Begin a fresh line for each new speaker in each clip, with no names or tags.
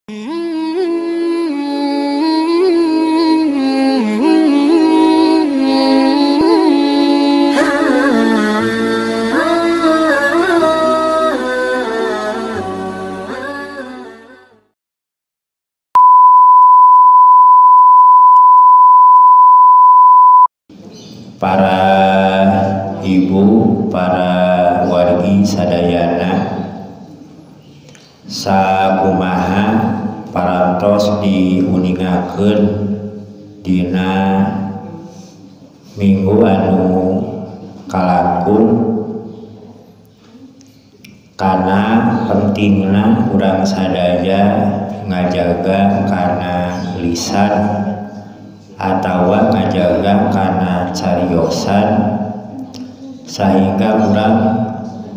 Para ibu, para wargi sadayana, sakumaha parantos diuningakeun dina minggu anu kalangkung kana pentingna urang sadaya ngajaga kana lisan atawa ngajaga kana cariosan sehingga urang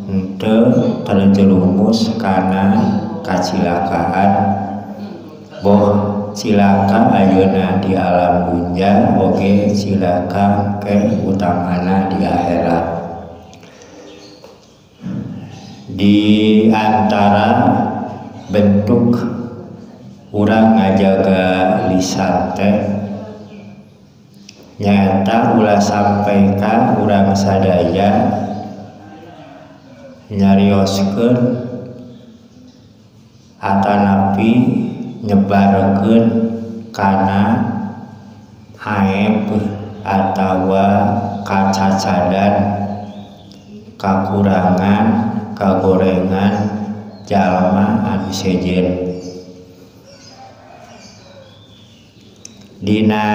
henteu terjerumus kana kacilakaan, boh cilaka ayeuna di alam dunya oge cilaka ke utamana di akhirat. Di antara bentuk urang ngajaga lisan teh nyata ulah sampai ka urang sadaya nyarioskeun atanapi nyebarkeun kana aib atawa kacacadan, kakurangan, kagorengan jalma anu sejen. Dina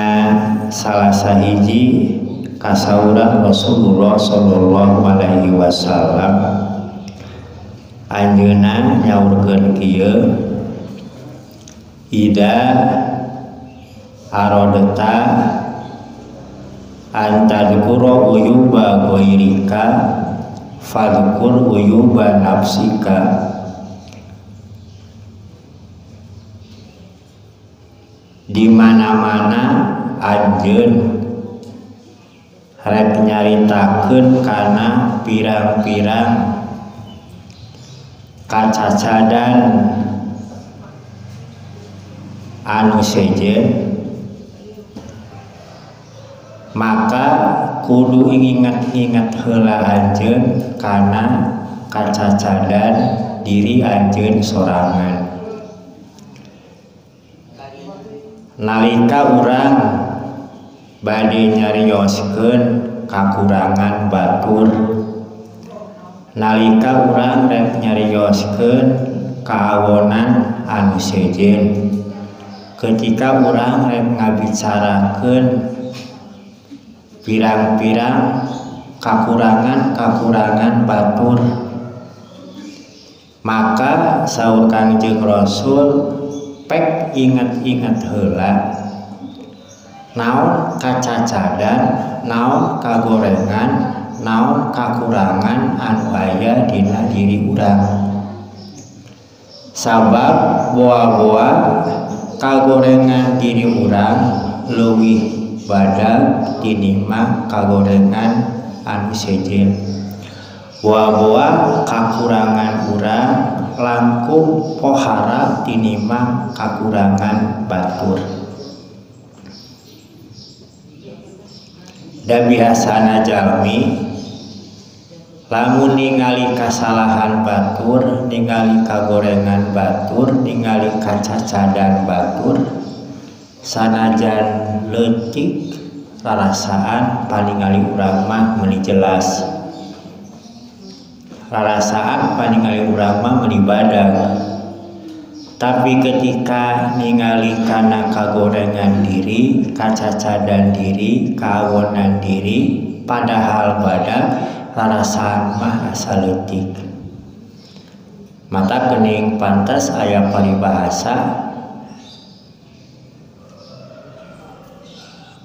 salah sahiji kasauran Rasulullah sallallahu alaihi wasallam, anjeunna nyaurkeun kieu, ida aradta an tadhkura uyuba ghairika fadhkur uyuba nafsika. Di mana-mana anjeun rek nyaritakeun kana pirang-pirang kacacadan anu sejen, maka kudu ingat-ingat heula anjeun kana kacacadan diri anjeun sorangan. Nalika urang bade nyarioskeun kakurangan batur, nalika urang rek nyarioskeun kaawonan anu sejen, ketika urang rek ngabicarakeun pirang-pirang kakurangan-kakurangan batur, maka saur Kangjeng Rasul pek ingat-ingat heula naon kacacadan, naon kagorengan, naon kakurangan anu aya dina diri urang. Sabab boa-boa kagorengan diri urang leuwih badag tinimbang kagorengan anu sejen. Boa-boa kakurangan urang langkung pohara tinimbang kakurangan batur. Da biasana jalmi lamun ningali kasalahan batur, ningali kagorengan batur, ningali kacacadan batur, sanajan leutik rarasaan paningali urang mah meuni jelas, rarasaan paningali urang mah meuni badag. Tapi ketika ningali kana kagorengan diri, kacacadan diri, kaawonan diri, padahal badag, rarasaan mah asa leutik. Mata kening pantas aya paribahasa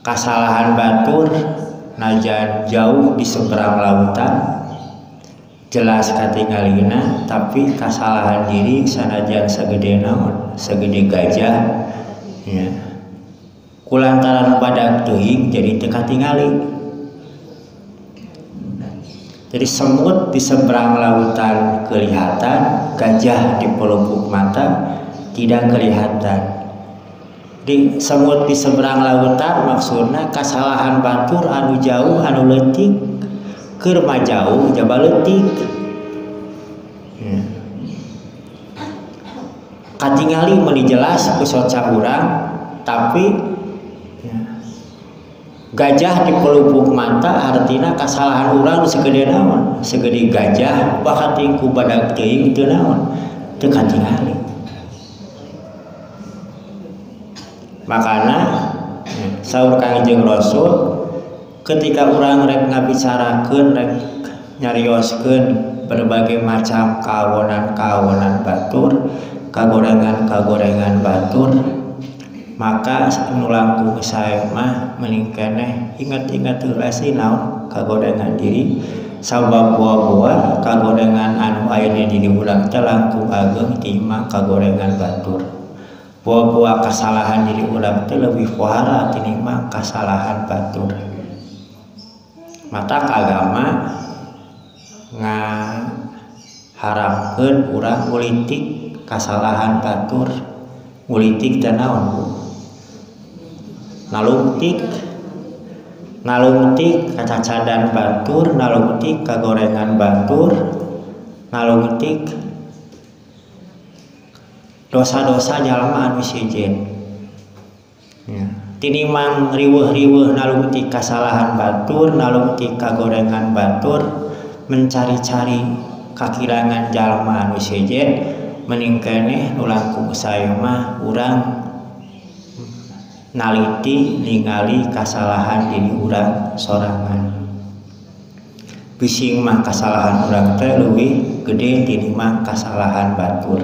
kasalahan batur najan jauh di seberang lautan jelas katingalina, tapi kasalahan diri sanajan segede naon, segede gajah ya, kulantaran badag teuing jadi teu katingali. Jadi semut di seberang lautan kelihatan, gajah di pelupuk mata, Tidak kelihatan. Di semut di seberang lautan maksudna kasalahan batur anu jauh anu leutik, keur mah jauh jaba leutik. Katingali meuni jelas ku soca urang, tapi gajah di pelupuk mata artina kasalahan urang segede naon, segede gajah bakating ku badag teuing teu naon, teu katingali. Makana saur Kangjeng Rasul ketika urang rek ngabicarakeun rek nyarioskeun berbagai macam kawonan-kawonan batur, kagorengan-kagorengan batur, maka nu langkung sae mah mending keneh inget-inget heula sih naon kagorengan diri, sabab buah-buah kagorengan anu aya di diri urang teh langkung ageng timbang kagorengan batur. Buah-buah kesalahan diri urang teh leuwih pohara tinimbang kasalahan batur. Matak agama ngaharamkeun urang ngulitik kasalahan batur. Ngulitik teh naon, Bu? Nalungtik, nalungtik kacacadan batur, nalungtik kagorengan batur, nalungtik dosa-dosa jalma anu sejen. Ya. Tinimbang riweuh-riweuh nalungtik kasalahan batur, nalungtik kagorengan batur, mencari-cari kakirangan jalma anu sejen, mending keneh nu langkung sae mah urang naliti ningali kasalahan diri urang sorangan. Bising mah kasalahan urang teh leuwih gede tinimbang kasalahan batur.